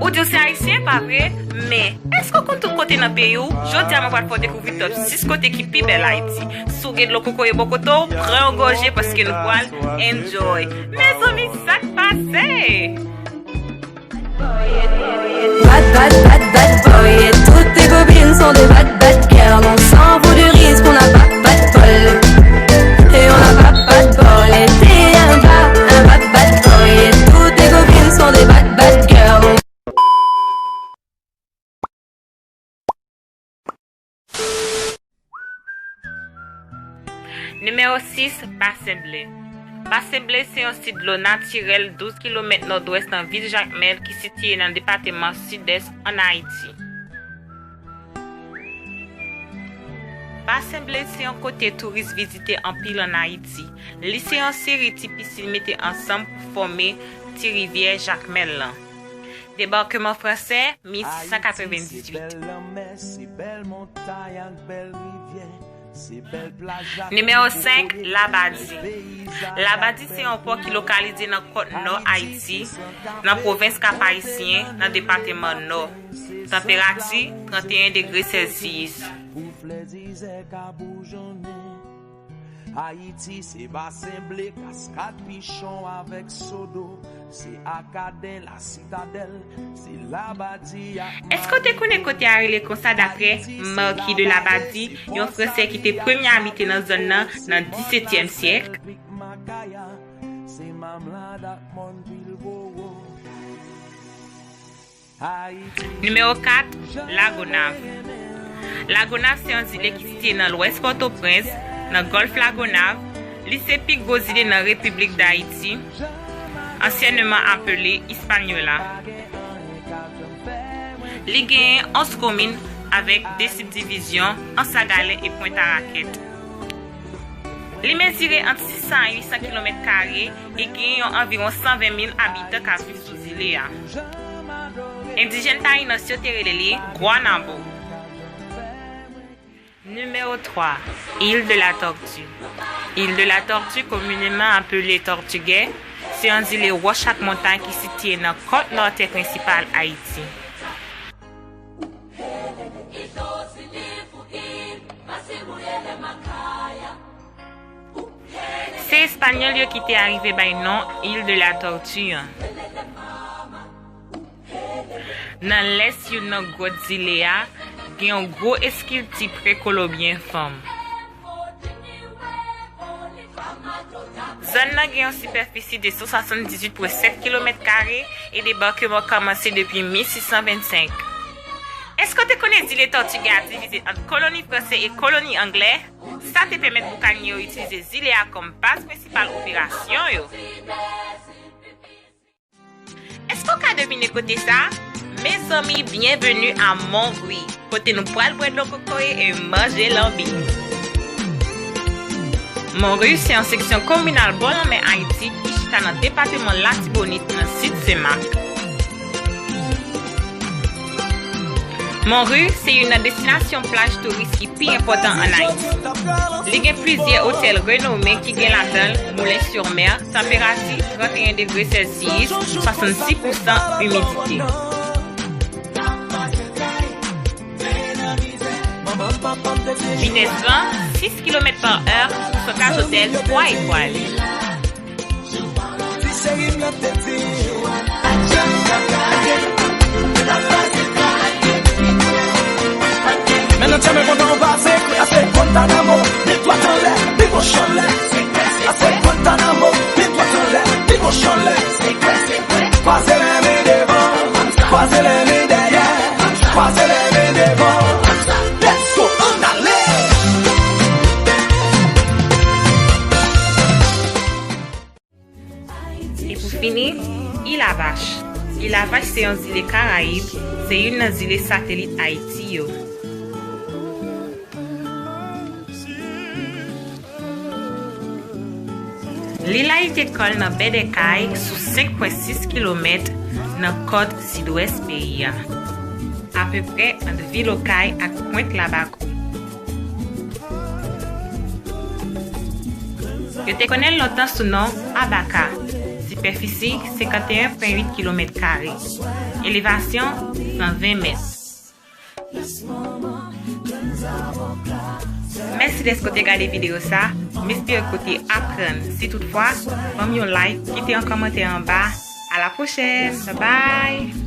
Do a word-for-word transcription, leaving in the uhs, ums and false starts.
Ou di w se ayisyen, pa vre? Men, èske w konn tout kote nan peyi w? Jodi a, mwen pral fè w dekouvri top sis kote ki pi bèl Ayiti. Si w gen dlo kokoye bò kote w, pran yon gòje paske nou pral enjoy. Mezanmi, sa k pase? Bad, bad, bad, bad boy, et toutes tes copines sont des bad, bad girls. On s'en fout du risque, on n'a pas, pas de bol. Et on n'a pas, pas de bol. Et t'es un bad, un bad, bad boy, et toutes tes copines sont des bad, bad girls. Nimewo sis, Basen Ble. Basen Ble se yon sit dlo natirèl douz kilomèt nòdwès nan vil Jakmèl ki sitiye nan depatman Sidès ann Ayiti. Basen Ble se yon kote touris vizite anpil ann Ayiti. Li se yon seri ti pisin mete ansanm pou fòme ti rivyè Jakmèl lan. Debakman fransè, mil sis san katrevendizuit. Nimewo senk, Labadi. Labadi se yon pò ki lokalize nan kòt nò Ayiti, nan pwovens Kap Ayisyen, nan depatman Nò. Tanperati, trannteyen degre Celsius. Ayiti, se Basen Ble, Kaskad Pichon avèk Sodo, se Akaden, Lasitadèl, se Labadi ak... Èske w te konnen kote a rele konsa daprè Marquis de Labadie, yon Fransè ki te premye abite nan zòn nan nan disetyèm syèk? Nimewo kat, Lagonav. Lagonav se yon zile ki sitiye nan lwès Pòtoprens, nan Gòlf Lagonav. Li se pi gwo zile nan Repiblik Dayiti, ansyènman apele Hispaniola. Li genyen onz komin avèk de sibdivizyon, Anse à Galets e Pointe à Raquettes. Li mezire ant sis san a uit san kilomèt kare e genyen yon anviwon san ven mil abitan k ap viv sou zile a. Endijèn Tayinòs yo te rele li Guanabo. Nimewo twa, Île de la Tortue. Île de la Tortue, communément appelée Tortuguet, se yon zile wòch ak montay ki sitiye nan kòt nò tè prensipal Ayiti. Se Espanyòl yo ki te arive bay non Île de la Tortue an. Nan lès youn nan gwòt zile a, gen yon gwo eskilti prekolonbyen fanm. Zòn nan gen yon sipèfisi de san swasanndizuit pwen sèt kilomèt kare e debakman kòmanse depi mil sis san vennsenk. Èske w te konnen zile Tortuguet a divize ant koloni fransè e koloni anglè? Sa te pèmèt boukanye yo itilize zile a kòm baz prensipal operasyon yo. Èske w ka devine kote sa? Mezanmi, byenveni a Monri, kote nou pral bwè dlo kokoye e manje lanbi. Monri se yon seksyon kominal bò lanmè Ayiti ki chita nan depatman Latibonit, nan sid Senmak. Monri se youn nan destinasyon plaj touris ki pi enpòtan ann Ayiti. Li gen plizyè otèl renome ki gen ladan l Moulin sur Mer, tanperati trannteyen degre Celsius, swasannsis pousan imidite. Vitès van, sis kilomèt pa è, pousantaj otèl twa etwal. Men nan tchè men kontan pase, ase Guantanamo, men dwat anlè, pi goch anlè. Ase Guantanamo, men dwat anlè, pi goch anlè. Kwaze lè men devan, kwaze lè men dèyè, kwaze lè men devan. Let's go, ann ale! E pou fini, Île à Vaches. Île à Vaches se yon zile Karayib, se youn nan zile satelit Ayiti yo. Lil la rete kò l nan Bè dè Kay sou senk pwen sis kilomèt nan kòt sidwès peyi a, apeprè ant vil Okay ak Pwent Labako. Yo te konnen l lontan sou non Abaka, ti Sipèfisi, senkanteyen pwen uit kilomèt kare. Elevasyon, san ven mèt. Mèsi dèske w te gade videyo sa. M espere ke w te aprann. Si toutfwa, ban m yon like, kite yon kòmantè anba. A la pwochèn. Bye bye!